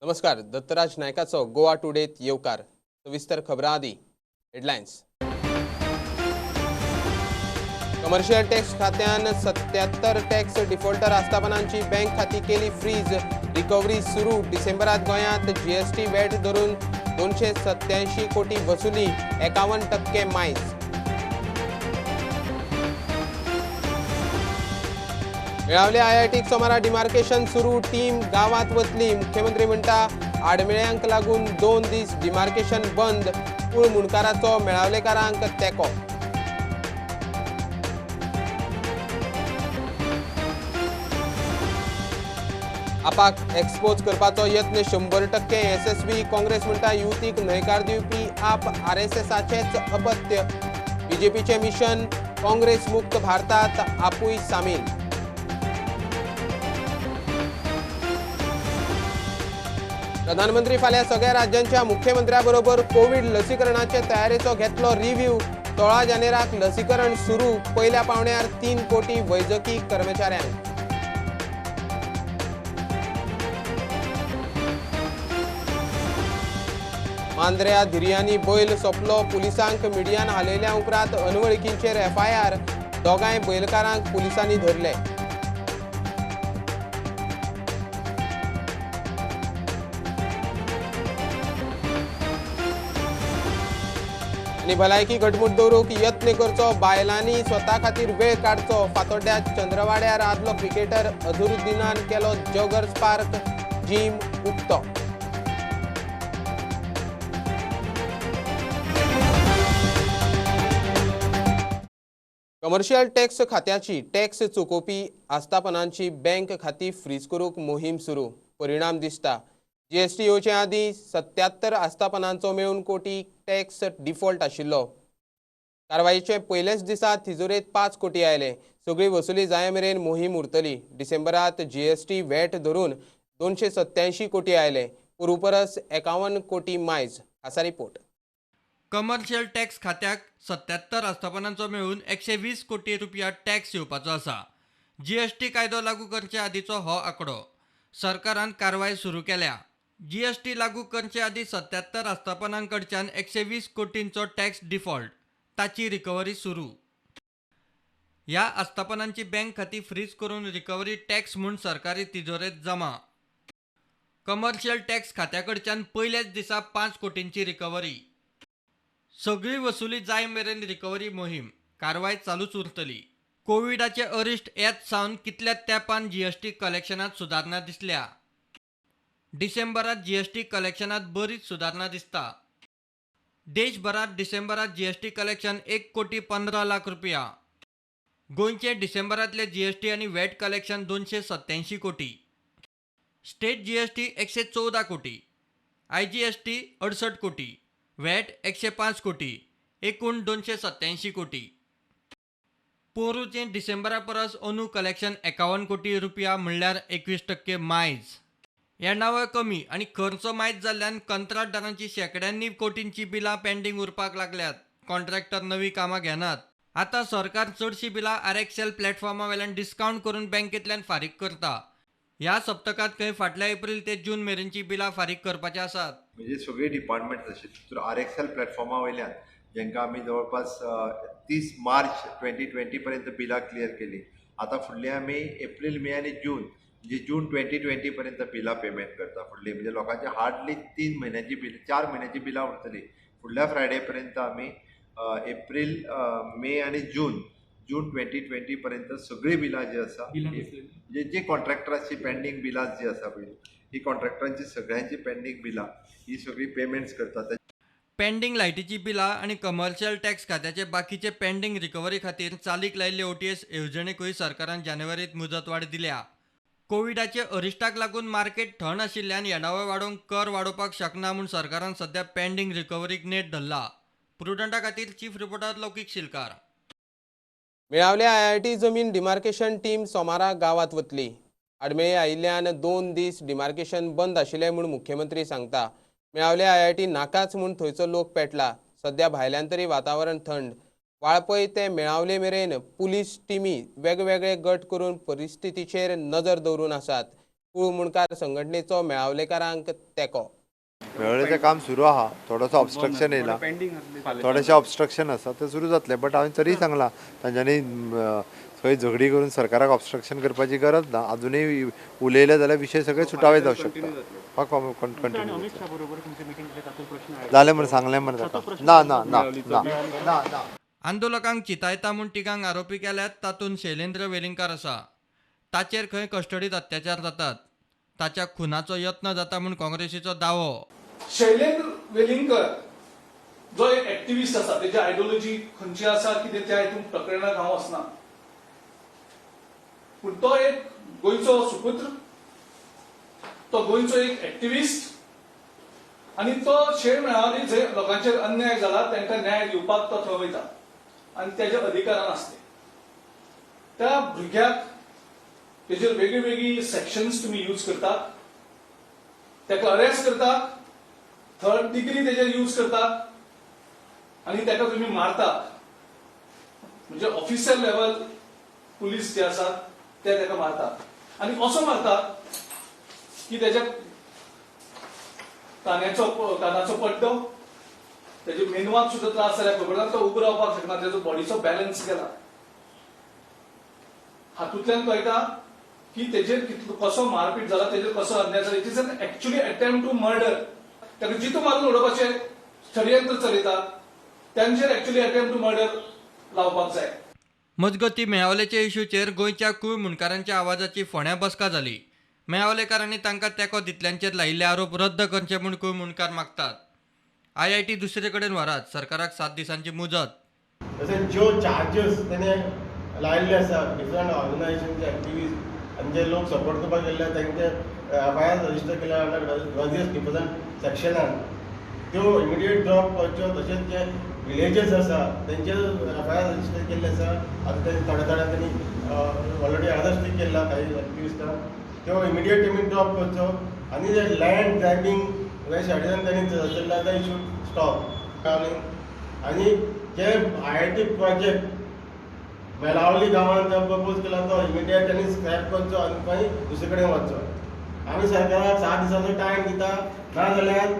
नमस्कार, दत्तराज नायकाचो गोवा टुडेत येवकार. सविस्तर खबरां आदी हेडलायन्स. कमर्शियल टॅक्स खात्यान 77 टॅक्स डिफॉल्टर आस्थापनांची बँक खाती केली फ्रीज. रिकव्हरी सुरू. डिसेंबरात गोंयांत जीएसटी वॅट धरून 287 कोटी वसुली, 51% मायज. मेळावले आयआयटीक सोमारा डिमार्केशन सुरू. टीम गांवांत वतली. मुख्यमंत्री म्हणटा आडमेळ्यांक लागून 2 दीस डिमार्केशन बंद. कुळ मुंडकाराचो मेळावलेकारांक तेंको. आपाक एक्सपोज करपाचो यत्न 100% येसस्वी. काँग्रेस म्हणटा युतीक न्हयकार दिवपी आप आरएसएसाचेच अपत्य. बीजेपीचें मिशन काँग्रेस मुक्त भारतात आपूय सामील. प्रधानमंत्री फाल्यां सगळ्या राज्यांच्या मुख्यमंत्र्या बरोबर कोवीड लसीकरणाचे तयारेचो घेतलो रिव्ह्यू. 16 जानेराक लसीकरण सुरू. पयल्या पावण्यार 3 कोटी वैजकी कर्मचाऱ्यांक. मांद्र्या धिरयांनी बैल सोंपलो. पुलिसांक मिडियान हालयल्या उपरांत अनवळखींचेर एफआयआर. दोगांय बैलकारांक पुलिसांनी धरले. आनी भलायकी घटमूट दवरूंक यत्न करचो. बायलांनी स्वता खातीर वेळ काडचो. फातोड्ड्या चंद्रवाड्यार आदलो क्रिकेटर अझरुद्दीनान केलो जॉगर्स पार्क जीम उक्तो. कमर्शियल टॅक्स खात्याची टॅक्स चुकोवपी आस्थापनांची बँक खाती फ्रीज करूंक मोहीम सुरू. परिणाम दिसता. जीएसटी येवचे आदीं 77 आस्थापनांचो मेळून कोटी टॅक्स डिफॉल्ट आशिल्लो. कारवायेचे पयलेच दिसा तिजोरेंत 5 कोटी आयले. सगळी वसुली जाय मेरेन मोहीम उरतली. डिसेंबरात जीएसटी वॅट धरून 287 कोटी आयले. पोरूं परस 51 कोटी मायज. खासा रिपोर्ट. कमर्शियल टॅक्स खात्याक 77 आस्थापनांचो मेळून 120 कोटी रुपया टॅक्स येवपाचो आसा. जीएसटी कायदो लागू करचे आदींचो हो आंकडो. सरकारान कारवाय सुरू केल्या. जीएसटी लागू करचे आदीं 77 आस्थापनां कडच्यान 120 कोटींचो टॅक्स डिफॉल्ट, ताची रिकव्हरी सुरू. ह्या आस्थापनांची बँक खाती फ्रीज करून रिकव्हरी टॅक्स म्हूण सरकारी तिजोरेंत जमा. कमर्शियल टॅक्स खात्या कडच्यान पयल्याच दिसा 5 कोटींची रिकव्हरी. सगळी वसुली जाय मेरेन रिकव्हरी मोहीम, कारवाय चालूच उरतली. कोविडाचे अरिश्ट येत सावन कितल्या तेंपान जीएसटी कलेक्शनांत सुदारणा दिसल्या. डिसेंबरात जीएसटी कलेक्शनात बरीच सुदारणा दिसता. देशभरात डिसेंबरात जीएसटी कलेक्शन 1,15,00,000 रुपया. गोंयचे डिसेंबरांतले जीएसटी आनी वॅट कलेक्शन 287 कोटी. स्टेट जीएसटी 114 कोटी, आयजीएसटी 68 कोटी, वॅट 105 कोटी, एकूण 287 कोटी. पोरूचे डिसेंबरा परस अंदू कलेक्शन 51 कोटी रुपया म्हणल्यार 21% मायज. येणावळ कमी आनी खर्च मायज जाल्ल्यान कंत्राटदारांची शेंकड्यांनी कोटींची बिलां पेंडींग उरपाक लागल्यात. कॉन्ट्रॅक्टर नवीं कामां घेनात. आतां सरकार चडशीं बिलां आरएक्सएल प्लॅटफॉर्मा वेल्यान डिस्कावंट करून बँकेंतल्यान फारीक करता. ह्या सप्तकांत खंय फाटल्या एप्रील ते जून मेरेनची बिलां फारीक करपाची आसात. म्हणजे सगळे डिपार्टमेंट अशे थ्रू आरएक्सएल प्लॅटफॉर्मा वयल्यान जेंकां आमी जवळपास 30 मार्च 2020 पर्यंत बिलां क्लियर केली. आतां फुडली आमी एप्रील मे आनी जून म्हणजे जून 2020 पर्यंत बिलां पेमेंट करता. फुडली म्हणजे लोकांची हार्डली 3 म्हयन्याची बिल 4 म्हयन्याची बिलां उरतली. फुडल्या फ्रायडे पर्यंत आमी एप्रील मे आनी जून जून 2020 पर्यंत सगळीं बिलां जी आसा म्हणजे जी कॉन्ट्रॅक्टराची पेंडींग बिलां जी आसा पळय ही कॉन्ट्रॅक्टरांची सगळ्यांची पेंडींग बिलां ही सगळी पेमेंट्स करतात. पेंडींग लायटीची बिलां आनी कमर्शियल टॅक्स खात्याचे बाकीचे पेंडींग रिकव्हरी खातीर चालीक लायिल्ले ओटीएस येवजणेकूय सरकारान जानेवारीत मुजतवाड दिल्या. कोविडाचे अरिश्टाक लागून मार्केट थंड आशिल्ल्यान येणावळ वाडोवंक कर वाडोवपाक शकना म्हूण सरकारान सध्या पेंडींग रिकव्हरीक नेट धरला. प्रुडंटा खातीर चीफ रिपोर्टर लौकीक शिलकार. मेळावले आयआयटी जमीन डिमार्केशन टीम सोमारा गांवांत वतली. आडमेळी आयिल्ल्यान 2 दीस डिमार्केशन बंद आशिल्लें म्हूण मुख्यमंत्री सांगता. मेळावले आयआयटी नाकाच म्हूण थंयचो लोक पेटला. सध्या भायल्यान तरी वातावरण थंड. वाळपय ते मेळावले मेरेन पुलीस टिमी वेगवेगळे गट करून परिस्थितीचेर नजर दवरून आसात. कुळ मुंडकार संघटनेचो मेळावलेकारांक तेंको. मेळोवण्याचें काम सुरू आहा, थोडोसो ऑबस्ट्रक्शन येयला, थोडेशें ऑबस्ट्रक्शन आसा, तें सुरू जातलें. बट हांवें तरी सांगलां तांच्यांनी खंय झगडी करून सरकाराक ऑबस्ट्रक्शन करपाची गरज ना. अजुनूय उलयले जाल्यार विशय सगळे सुटावे जावंक शकता. कंटिन्यू जालें म्हण सांगलें मरे ताका. ना ना ना ना ना ना. आंदोलकांक चितायता म्हूण तिगांक आरोपी केल्यात, तातूंत शैलेंद्र वेलिंगकार आसा. ताचेर खंय कस्टडीत अत्याचार जातात, ताच्या खुनाचो यत्न जाता म्हूण काँग्रेसीचो दावो. शैलेंद्र वेलिंगकर जो एक एक्टिविस्ट आसा, तेजी आयडियोलॉजी खंयची आसा कितें त्या हितून प्रकरणाक हांव वचना, पूण तो एक गोंयचो सुपुत्र, तो गोंयचो एक एक्टिविस्ट आनी तो शेळ मेळावली जंय लोकांचेर अन्याय जाला तांकां न्याय दिवपाक तो थंय वयता आनी तेज्या अधिकारान आसले त्या भुरग्याक तेजेर वेगळी वेगळी सेक्शन्स तुमी यूज करतात, ताका अरेस्ट करतात, थर्ड डिग्री तेजेर यूज करतात आनी ताका तुमी मारतात. म्हणजे ऑफिसर लेवल पुलीस जे आसात ते ताका मारतात आनी असो मारतात की तेज्या कानाचो पड्डो, तेजे मेंदवाक सुद्दां त्रास जाल्या खबर ना, तो उबो रावपाक शकना, तेजो बॉडीचो बॅलन्स गेला. हातूंतल्यान कळटा की तेजेर कितलो कसो मारपीट जाला, तेजेर कसो अन्याय जाला. It is an actually attempt to murder. ताका जितो मारून उडोवपाचें षडयंत्र चलयतात, तांचेर एक्चुअली अटेम्प्ट टू मर्डर लावपाक जाय. मजगतीं, मेळावलेच्या इशूचेर गोंयच्या कूळ मुंडकारांच्या आवाजाची फोंड्यां बसका जाली. मेळावलेकारांनी तांकां तेंको दितल्यांचेर लायिल्ले आरोप रद्द करचे म्हूण कूळ मुंडकार मागतात. आयआयटी दुसरे कडेन व्हरात, सरकाराक 7 दिसांची मुजत. तशेंच ज्यो चार्जस तेणे लायिल्ले आसा डिफरंट ऑर्गनायझेशनचे एक्टिविस्ट आनी जे लोक सपोर्ट करपाक गेल्ले तांचे एफआयआर रजिस्टर केल्या अंडर वेरियस डिफरंट सेक्शनान, त्यो इमिडिएट ड्रॉप करच्यो. तशेंच जे विलेजर्स आसा तेंचेर एफआयआर रजिस्टर केल्ले आसा. आतां ते थोड्या थोड्या त्यांनी ऑलरेडी अरेस्ट केल्ला काही एक्टिविस्टांक, त्यो इमिडिएट तेमी ड्रॉप करचो. आनी जे लँड ग्रॅबिंग हे षडयंत्र त्यांनी चल्ला ते should stop. आनी जे आयआयटी प्रोजेक्ट मेलावली गांवांत जो प्रपोज केला तो इमिडिएट त्यांनी स्क्रॅप करचो आनी मागीर दुसरे कडेन वचचो. आमी सरकाराक 7 दिसांचो टायम दिता, ना जाल्यार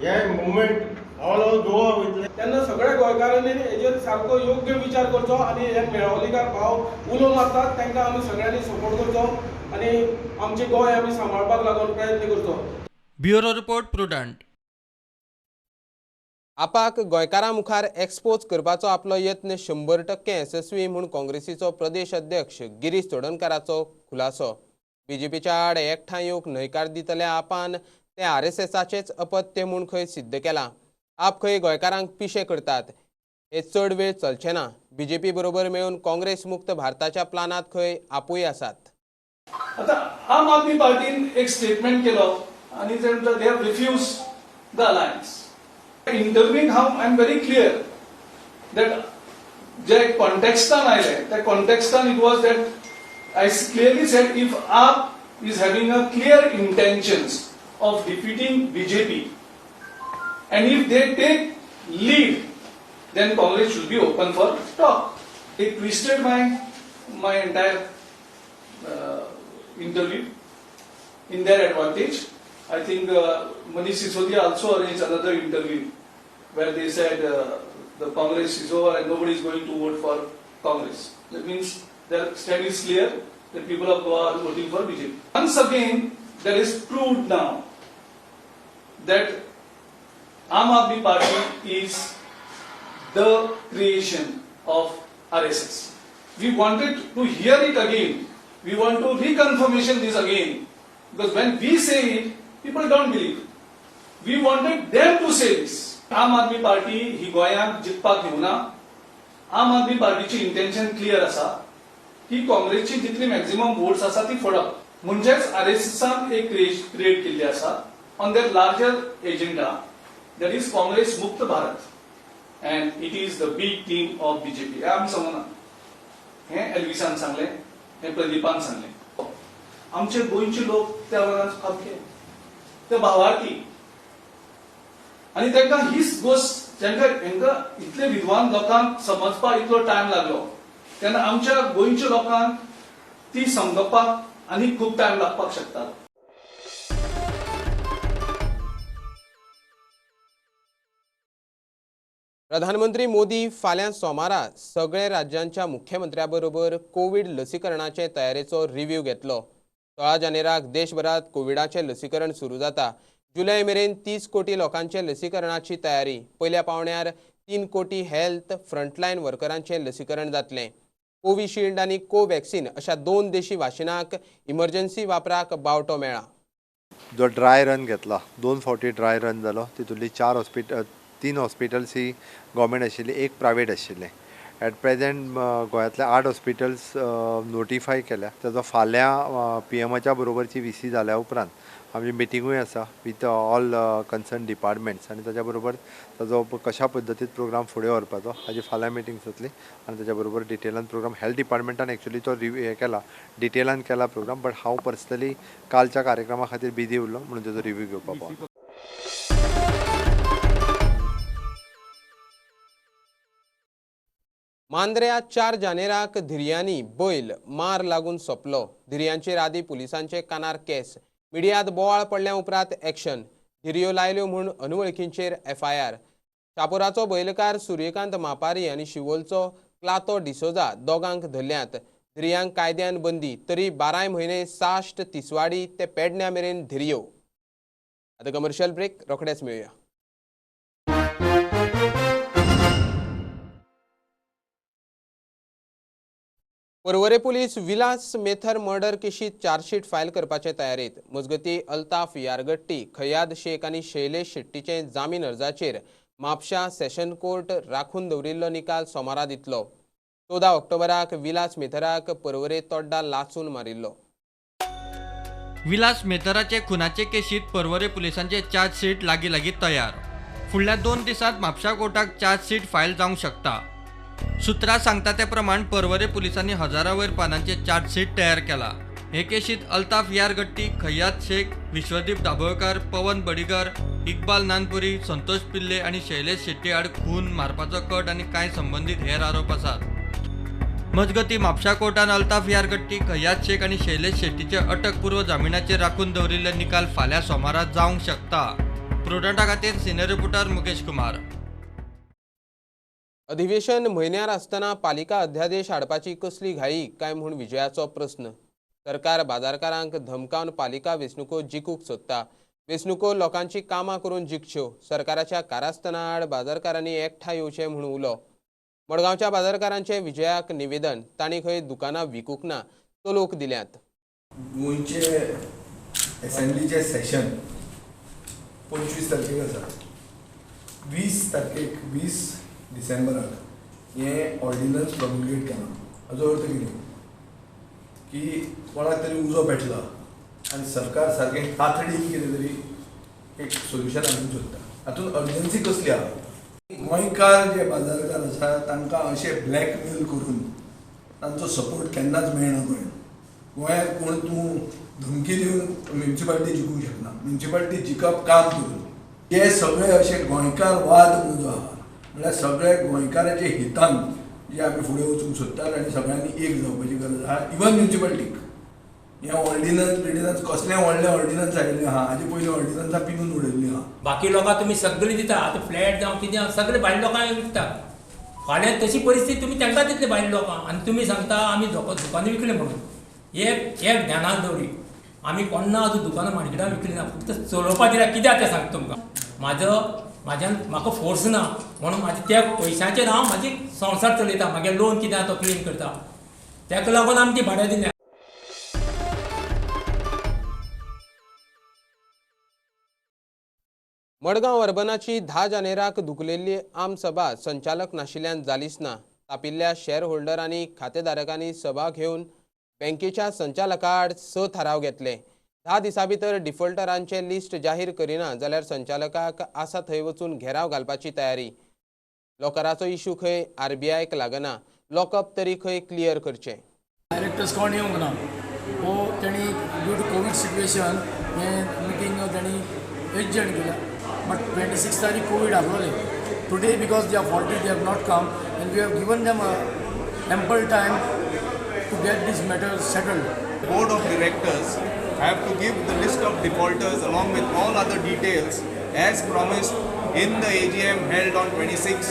हे मुवमेंट ऑल ओवर गोवा वयतले. तेन्ना सगळ्या गोंयकारांनी हेजेर सारको योग्य विचार करचो आनी हे मेळावलीकार भाव उलो मारतात तांकां आमी सगळ्यांनी सपोर्ट करचो आनी आमचें गोंय आमी सांबाळपाक लागून प्रयत्न करचो. Bureau report, Prudent. आपाक गोंयकारां मुखार एक्सपोज करपाचो आपलो यत्न 100% येसस्वी म्हूण काँग्रेसीचो प्रदेश अध्यक्ष गिरीश चोडणकाराचो खुलासो. बीजेपीच्या आड एकठांय येवंक न्हयकार दितल्या आपान ते आरएसएसाचेच अपत्य म्हूण खंय सिद्ध केलां. आप खंय गोंयकारांक पिशे करतात, हे चड वेळ चलचें ना. बीजेपी बरोबर मेळून काँग्रेस मुक्त भारताच्या प्लानात खंय आपूय आसात. आता आम आदमी पार्टीन एक स्टेटमेंट केलो आनी ते म्हणटात they have refuse the alliance. इंटरव्यूक हांव I am very clear that जे कॉन्टेक्स्टान आयले त्या कॉन्टेक्स्टान it was that I clearly said if AAP is having a clear intentions of defeating BJP and if they take lead, then Congress should be open for talk. It twisted my entire interview in their advantage. I think Manish Sisodia also arranged another interview where they said the Congress is over and nobody is going to vote for Congress. That means their stand is clear that people of Goa are voting for BJP. Once again, there is proved now that Aam Aadmi Party is the creation of RSS. We wanted to hear it again. We want to reconfirmation this again. Because when we say it, people don't believe. We wanted them to say this. आम Aadmi party ही गोंयांत जिखपाक दिवना. आम आदमी पार्टीची intention clear आसा की काँग्रेसची जितली maximum votes आसा ती फोडप. म्हणजेच आरएसएसान एक क्रिएट केल्ली आसा on their larger agenda, that is Congress मुक्त Bharat, and it is the B team of BJP. हे आमी सांगना, हें एल्विसान सांगलें, हें प्रदीपान सांगलें. आमचे गोंयचे लोक त्या वेळार सामके ते भावार्थी आनी तांकां हीच गोश्ट जांकां हांकां इतले विद्वान लोकांक समजपाक इतलो टायम लागलो, तेन्ना आमच्या गोंयच्या लोकांक ती समजपाक आनी खूब टायम लागपाक शकता. प्रधानमंत्री मोदी फाल्यां सोमारा सगळे राज्यांच्या मुख्यमंत्र्या बरोबर कोवीड लसीकरणाचे तयारेचो रिव्ह्यू घेतलो. 16 जानेराक देशभरात कोविडाचें लसीकरण सुरू जाता. जुलय मेरेन 30 कोटी लोकांचे लसीकरणाची तयारी. पयल्या पावंड्यार 3 कोटी हेल्थ फ्रंटलायन वर्करांचें लसीकरण जातलें. कोविशिल्ड आनी कोवॅक्सिन अशा 2 देशी वाशिनाक इमर्जन्सी वापराक बावटो मेळ्ळा. जो ड्राय रन घेतला, 2 फावटी ड्राय रन जालो, तितूंतली 3 हॉस्पिटल्स ही गव्हर्मेंट आशिल्ली, 1 प्रायवेट आशिल्लें. एट प्रेजेंट गोंयांतले 8 हॉस्पिटल्स नोटिफाय केल्या. ताजो फाल्यां पीएमाच्या बरोबरची व्ही सी जाल्या उपरांत आमची मिटिंगूय आसा विथ ऑल कन्सर्न डिपार्टमेंट्स आनी ताच्या बरोबर ताजो कशा पद्दतीन प्रोग्राम फुडें व्हरपाचो हाजी फाल्यां मिटींग जातली आनी ताच्या बरोबर डिटेलान प्रोग्राम हेल्थ डिपार्टमेंटान एक्चुअली तो रिव्यू हें केला, डिटेलान केला प्रोग्राम, बट हांव पर्सनली कालच्या कार्यक्रमा खातीर बिजी उरलो म्हणून ताजो रिव्यू घेवपाक पावलो. मांद्र्या 4 जानेराक धिरयांनी बैल मार लागून सोंपलो. धिरयांचेर आदी पुलिसांचे कानार केस. मिडियात बोवाळ पडल्या उपरांत एक्शन. धिरयो लायल्यो म्हूण अनवळखींचेर एफआयआर. शापोराचो बैलकार सूर्यकांत मापारी आनी शिवोलचो क्लातो डिसोजा दोगांक धरल्यात. धिरयांक कायद्यान बंदी तरी 12 म्हयने साश्ट तिसवाडी ते पेडण्या मेरेन धिरयो. आतां कमर्शियल ब्रेक, रोखडेच मेळुया. Porvorim police Vilas Mether murder केशीत चार्जशीट फायल करपाचे तयारेत. मजगती अल्ताफ यारगट्टी, खयाद शेख आनी शैलेश शेट्टीचे जामीन अर्जाचेर म्हापशा सेशन कोर्ट राखून दवरिल्लो निकाल सोमारा दितलो. 14 ऑक्टोबराक विलास मेथराक पर्वरे तोड्डा लासून मारिल्लो. विलास मेथराचे खुनाचे केशीत पर्वरे पुलिसांचे चार्जशीट लागीं लागीं तयार. फुडल्या 2 दिसांत म्हापशा कोर्टाक चार्जशीट फायल जावंक शकता. सूत्रां सांगता ते प्रमाण पर्वरे पुलिसांनी हजारां वयर पानांचे चार्जशीट तयार केला. हे केशीत अल्ताफ यारगट्टी, खय्याद शेख, विश्वदीप दाभोळकर, पवन बडिगर, इक्बाल नानपुरी, संतोष पिल्ले आनी शैलेश शेट्टी आड खून, मारपाचो कट आनी कांय संबंदीत हेर आरोप आसात. मजगती म्हापशा कोर्टान अल्ताफ यारगट्टी, खय्याद शेख आनी शैलेश शेट्टीचे अटकपूर्व जामिनाचेर राखून दवरिल्ले निकाल फाल्यां सोमारा जावंक शकता. प्रुडंटा खातीर सिनियर रिपोर्टर मुकेश कुमार. अधिवेशन म्हयन्यार आसतना पालिका अध्यादेश हाडपाची कसली घाई काय म्हूण विजयाचो प्रस्न. सरकार बाजारकारांक धमकावन पालिका वेंचणुको जिखूंक सोदता. वेंचणुको लोकांची कामां करून जिखच्यो. सरकाराच्या कारस्थाना आड बाजारकारांनी एकठांय येवचें म्हूण उलो. मडगांवच्या बाजारकारांचे विजयाक निवेदन. तांणी खंय दुकानां विकूंक ना चलोवंक दिल्यात. गोंयचे असेंब्लीचें सेशन 25 तारखेक आसा. 20 तारखेक 20 डिसेंबराक हें ऑर्डिनन्स प्रॉम्युलगेट केलां. हाजो अर्थ कितें की कोणाक तरी उजो पेटला आनी सरकार सारकें तातडीन कितें तरी एक सोल्युशन हाडूंक सोदता. हातूंत अर्जन्सी कसली आहा? गोंयकार जे बाजारकार आसा तांकां अशें ब्लॅकमेल करून तांचो सपोर्ट केन्नाच मेळना. गोंयांत गोंयांत कोण तूं धमकी दिवन म्युनिसिपालिटी जिखूंक शकना. म्युनिसिपालिटी जिखप काम करून. हे सगळे अशे गोंयकार वाद म्हणून जो आहा म्हळ्यार सगळे गोंयकाराचे हितान जे आमी फुडें वचूंक सोदतात आनी सगळ्यांनी एक जावपाची गरज आहा. इवन म्युनिसिपालिटीक हें ऑर्डिनन्स बिर्डिनन्स कसलें व्हडलें ऑर्डिनन्स आयिल्लें आहा, हाजे पयलीं ऑर्डिनन्सां पिनून उडयल्लीं आहा. बाकी लोकांक तुमी सगळीं दिता. आतां फ्लॅट जावं कितें सगळे भायल्या लोकांक विकता. फाल्यां तशी परिस्थिती तुमी तांकां दितले भायल्या लोकांक आनी तुमी सांगता आमी दुकानां विकले म्हणून. एक ध्यानाक दवरी, आमी कोण्णा अजून दुकानां मार्केटान विकली ना. फक्त चलोवपा दिल्या कित्याक तें सांगता तुमकां. म्हाज्यान म्हाका फोर्स ना म्हणून म्हाजे त्या पयशांचेर हांव म्हाजी संवसार चलयता. म्हागे लोन कितें आहा तो क्लीन करता. ताका लागून आमी ती भाड्या दिल्या. मडगांव अर्बनाची 10 जानेराक धुकलेल्ली आमसभा संचालक नाशिल्ल्यान जालीच ना. तापिल्ल्या शेअर होल्डर आनी खातेधारकांनी सभा घेवन बँकेच्या संचालका आड 6 थाराव घेतले. 10 दिसां भितर डिफॉल्टरांचे लिस्ट जाहीर करिना जाल्यार संचालकाक आसा थंय वचून घेराव घालपाची तयारी. लॉकराचो इशू खंय आरबीआयक लागना. लॉकअप तरी खंय क्लियर करचें. डायरेक्टर्स कोण येवंक ना हो तेणी ड्यू टू कोवीड सिट्युएशन हें मिटींग तेणी एडजर्न केल्या. बट 26 तारीख Covid आसलोले. Today because they are faulty they have not come and we have given them ample time to get this matter settled. Board of directors have to give the list of defaulters along with all other details as promised in the AGM held on 26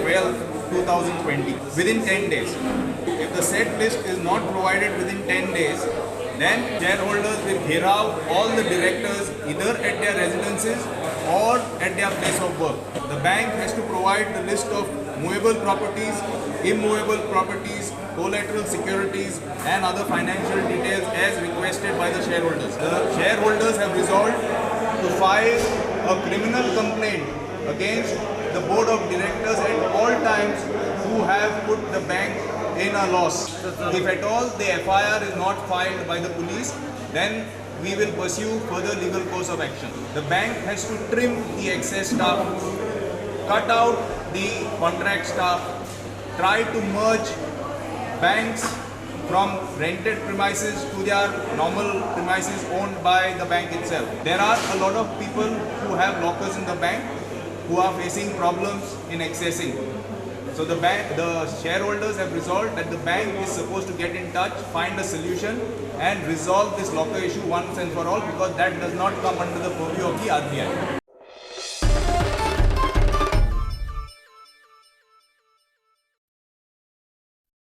12, 2020 within 10 days. If the said list is not provided within 10 days, then shareholders will gherao all the directors either at their residences or at their place of work. The bank has to provide the list of movable properties, immovable properties, collateral securities and other financial details as requested by the shareholders. The shareholders have resolved to file a criminal complaint against the board of directors at all times who have put the bank in a loss. If at all the FIR is not filed by the police, then we will pursue further legal course of action. The bank has to trim the excess staff, cut out the contract staff, try to merge banks from rented premises to their normal premises owned by the bank itself. There are a lot of people who have lockers in the bank who are facing problems in accessing. So the shareholders have resolved that the bank is supposed to get in touch, find a solution and resolve this locker issue once and for all, because that does not come under the purview of the RBI.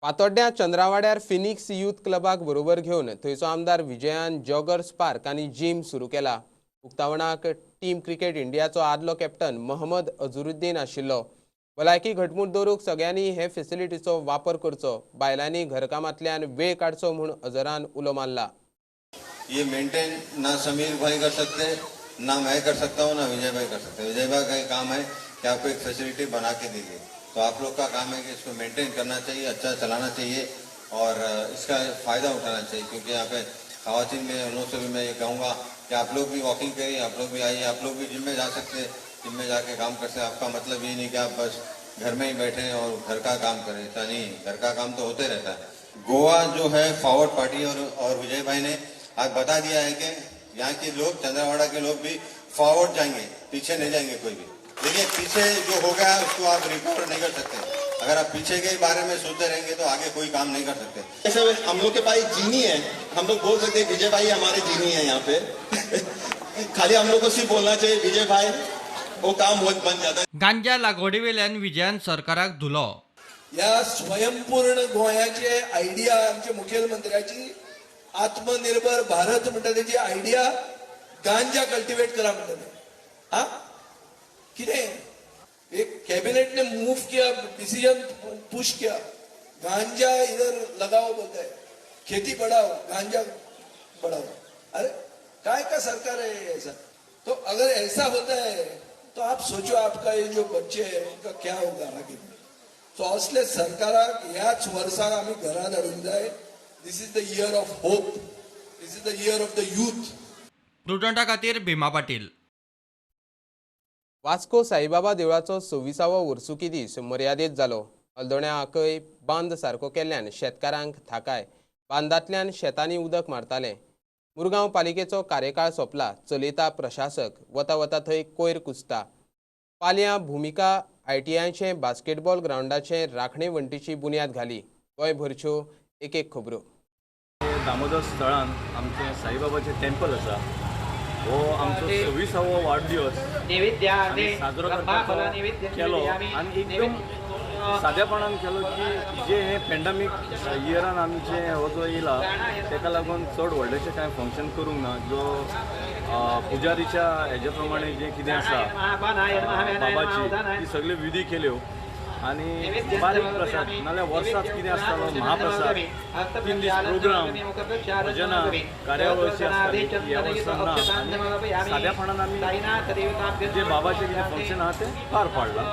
पातोड्ड्यां चंद्रावाड्यार Phoenix youth क्लबाक बरोबर घेवन थंयचो आमदार विजयान joggers park आनी gym सुरू केला. उक्तावणाक टीम क्रिकेट इंडियाचो आदलो कॅप्टन मोहम्मद अझरुद्दीन आशिल्लो. भलायकी घटमूट दवरूंक सगळ्यांनी हे फेसिलिटीचो वापर करचो, बायलांनी घरकामांतल्यान वेळ काडचो म्हूण अझरान उलो मारला. ये मेंटेन ना समीर भाई कर सकते, ना मैं कर सकता हूँ, ना विजय भाई कर सकते. विजय भाई का काम है कि आपको एक फैसिलिटी बना के दीजिए, तो आप लोग का काम है कि इसको मेंटेन करना चाहिए, अच्छा चलाना चाहिए और इसका फ़ायदा उठाना चाहिए. क्योंकि यहाँ पे खवातीन में उन लोग से भी मैं ये कहूँगा कि आप लोग भी वॉकिंग करिए, आप लोग भी आइए, आप लोग भी जिम में जा सकते हैं, जिम में जाके काम कर सकते हैं. आपका मतलब ये नहीं कि आप बस घर में ही बैठें और घर का काम करें, ऐसा नहीं. घर का काम तो होते रहता है. गोवा जो है फॉरवर्ड पार्टी और विजय भाई ने आज बता दिया है कि यहाँ के लोग, चंद्रवाड़ा के लोग भी फॉरवर्ड जाएंगे, पीछे नहीं जाएंगे कोई भी. देखिए, पीछे जो हो गया उसको आप रिकवर नहीं कर सकते. अगर आप पीछे के बारे में सोचते रहेंगे तो आगे कोई काम नहीं कर सकते. ऐसे हम लोग के पास जीनी है, हम लोग बोल सकते हैं विजय भाई हमारे जीनी है यहाँ पे. खाली हम लोग को सिर्फ बोलना चाहिए विजय भाई, वो काम बहुत बन जाता है. गांजा लागवडीवेल्यान विजयान सरकाराक धुलो. ह्या स्वयंपूर्ण गोंयाचे आयडिया आमच्या मुखेलमंत्र्याची आत्मनिर्भर भारत म्हणटा तेजी आयडिया गांजा कल्टिवेट करा म्हणटा. हा कितें एक कैबिनेट ने मूव किया, डिसीजन पुश किया, गांजा इधर लगाओ बोलता है, खेती बढ़ाओ, गांजा बढ़ाओ. अरे काय का सरकार है ऐसा? तो अगर ऐसा होता है तो आप सोचो आपका ये जो बच्चे हैं उनका क्या होगा आगे. सो असले सरकाराक ह्याच वर्साक आमी घरा धाडूंक जाय. This is the year of hope, this is the year of the youth. प्रुडंटा खातीर भीमा पाटील. वास्को साईबाबा देवळाचो 26वो वर्सुकी दीस मर्यादीत जालो. हल्दोण्या आकय बांद सारको केल्ल्यान शेतकारांक थाकाय. बांदांतल्यान शेतांनी उदक मारताले. मुरगांव पालिकेचो कार्यकाळ सोंपला, चलयता प्रशासक, वता वता थंय कोयर कुसता. पालयां भुमिका आयटीआयचे बास्केटबॉल ग्रावंडाचे राखणे वण्टीची बुन्याद घाली. गोंयभरच्यो एक एक खबरो. दामोदर स्थळान आमचें साईबाबाचें टेम्पल आसा. हो आमचो 26वो वाडदिवस साजरो करपाचो केलो आनी एकदम सादेपणान केलो की जे हे पेंडमीक इयरान आमचें हो जो येयला तेका लागून चड व्हडलेशें कांय फंक्शन करूंक ना. जो पुजारीच्या हेजे प्रमाणे जें कितें आसा बाबाची ती सगळ्यो विधी केल्यो आनी बारीक प्रसाद, नाल्यार वर्साक कितें आसतालो महाप्रसाद, 3 दीस प्रोग्राम, भजनां, कार्यावळ अशी आसताली. ह्या वर्सा ना आनी साद्यापणान आमी जे बाबाचें कितें फंक्शन आहा तें पार पाडलां.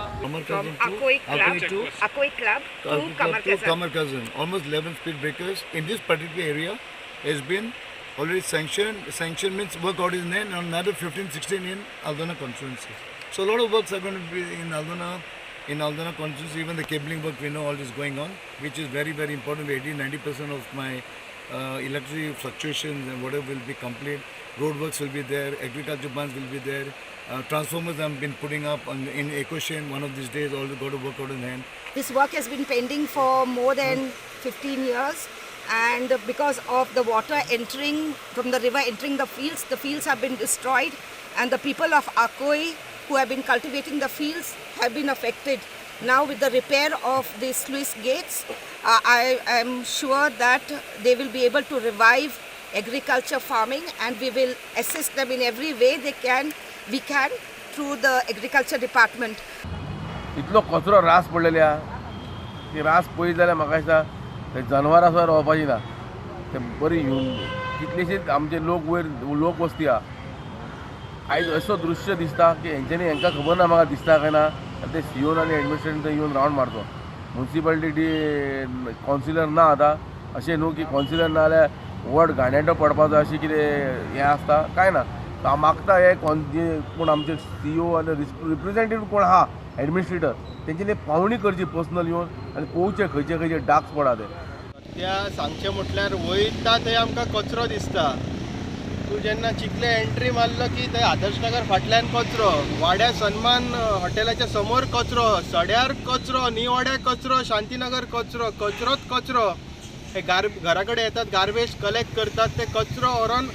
Akoi Club to Kamar Cousin. Almost 11 speed breakers in this particular area has been already sanctioned. Sanction means work out is there, and another 15-16 in Aldona constituency. So a lot of works are going to be in Aldona. In Aldona constituency, even the cabling work we know all is going on, which is very, very important. 80-90% of my electricity fluctuations and whatever will be complete. Road works will be there, agriculture plants will be there, transformers have been putting up on, in Ecoshen one of these days, all got to work out in hand. This work has been pending for more than 15 years, and because of the water entering from the river entering the fields have been destroyed, and the people of Akoi who have been cultivating the fields have been affected. Now with the repair of the sluice gates, I am sure that they will be able to revive agriculture farming, and we will assist them in every way they can, we can through the agriculture department. इतलो कचरो रास पडलेले आहा ती रास पळयत जाल्यार म्हाका दिसता ते जनवरां सुद्दां रावपाची ना. ते बरी कितलेशीच आमचे लोक वयर लोक वस्ती आहा. आयज असो दृश्य दिसता की हेंच्यांनी हेंकां खबर ना म्हाका दिसता काय ना. ते सीओन आनी एडमिनिस्ट्रेशन थंय येवन रावंड मारचो. मुन्सिपालिटी कावन्सिलर ना आतां, अशें न्हू की कावन्सिलर ना जाल्यार व्हड घाणेटो पडपाचो अशें कितें हें आसता कांय ना. हांव मागता हे कोण आमचे सीओ आनी रिप्रेझेंटेटीव कोण आहा एडमिनिस्ट्रेटर तेंच्यांनी पावणी करची पर्सनल येवन आनी पळोवचें खंयचे खंयचे डार्क स्पॉट आहा ते. सद्या सांगचें म्हटल्यार वयता थंय आमकां कचरो दिसता. तूं जेन्ना चिखले एंट्री मारलो की थंय आदर्श नगर फाटल्यान कचरो, वाड्या सन्मान हॉटेलाच्या समोर कचरो, सड्यार कचरो, निवाड्या कचरो, शांतीनगर कचरो, कचरोच कचरो. हे घरा कडेन येतात गार्बेज कलेक्ट करतात, ते कचरो व्हरोन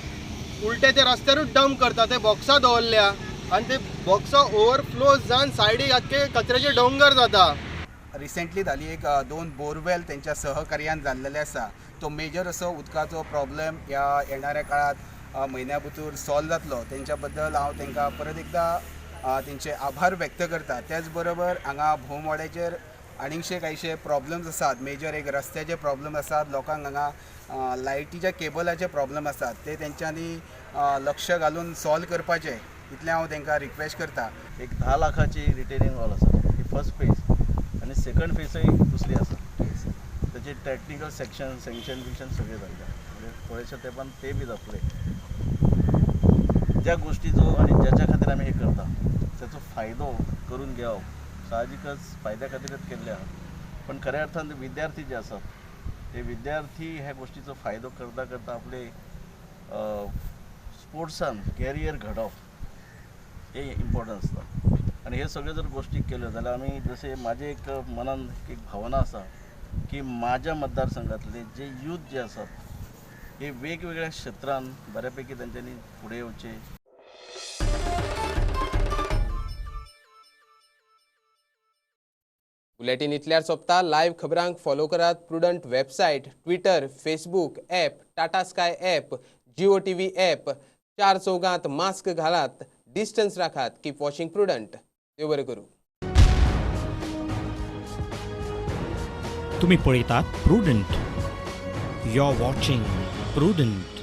उलटे ते रस्त्यारूच डंप करतात. ते बॉक्सां दवरल्या आनी ते बॉक्सां ओवरफ्लो जावन सायडीक आख्खे कचऱ्याचे डोंगर जाता. रिसेंटली जाली एक 2 बोरवेल तेंच्या सहकार्यान जाल्लेले आसा. तो मेजर असो उदकाचो प्रॉब्लेम ह्या येणाऱ्या काळात म्हयन्या भितर सॉल्व जातलो. तेंच्या बद्दल हांव तेंकां परत एकदां तेंचे आभार व्यक्त करता. त्याच बरोबर हांगा भोवमोड्याचेर आनीकशे कांयशे प्रॉब्लम्स आसात. मेजर एक रस्त्याचे प्रॉब्लम आसात, लोकांक हांगा लायटीच्या केबलाचे प्रॉब्लम आसात, ते तेंच्यांनी लक्ष घालून सॉल्व करपाचें इतलें हांव तेंकां रिक्वेस्ट करता. एक 10 लाखाची रिटेनिंग वॉल आसा, ही फर्स्ट फेज आनी सेकंड फेजय दुसरी आसा. ताचे टॅक्निकल सेक्शन सँक्शन बिंक्शन सगळें जाल्लें, म्हणजे थोडेशे तेंपान ते बी जातले. ज्या गोष्टीचो आनी ज्याच्या खातीर आमी हे करता त्याचो फायदो करून घेवप साहजिकच फायद्या खातीरच केल्लें आहा. पण खऱ्या अर्थान विद्यार्थी जे आसात ते विद्यार्थी ह्या गोष्टीचो फायदो करता करता आपले स्पोर्ट्सान कॅरियर घडोवप हे इम्पॉर्टंट आसता. आनी हे सगळे जर गोष्टी केल्यो जाल्यार आमी जशें म्हाजें एक मनान एक भावना आसा की म्हाज्या मतदारसंघातले जे यूथ जे आसात हे वेगवेगळ्या क्षेत्रान बऱ्यापैकी तेंच्यांनी फुडें येवचें. बुलेटीन इतल्यार सोंपता. लायव्ह खबरांक फॉलो करात Prudent website, Twitter, Facebook app, Tata Sky app, Jio TV app. 4 चौगांत mask घालात, डिस्टन्स राखात. Keep watching Prudent. देव बरें करूं. तुम्ही पळयतात Prudent. You are watching Prudent.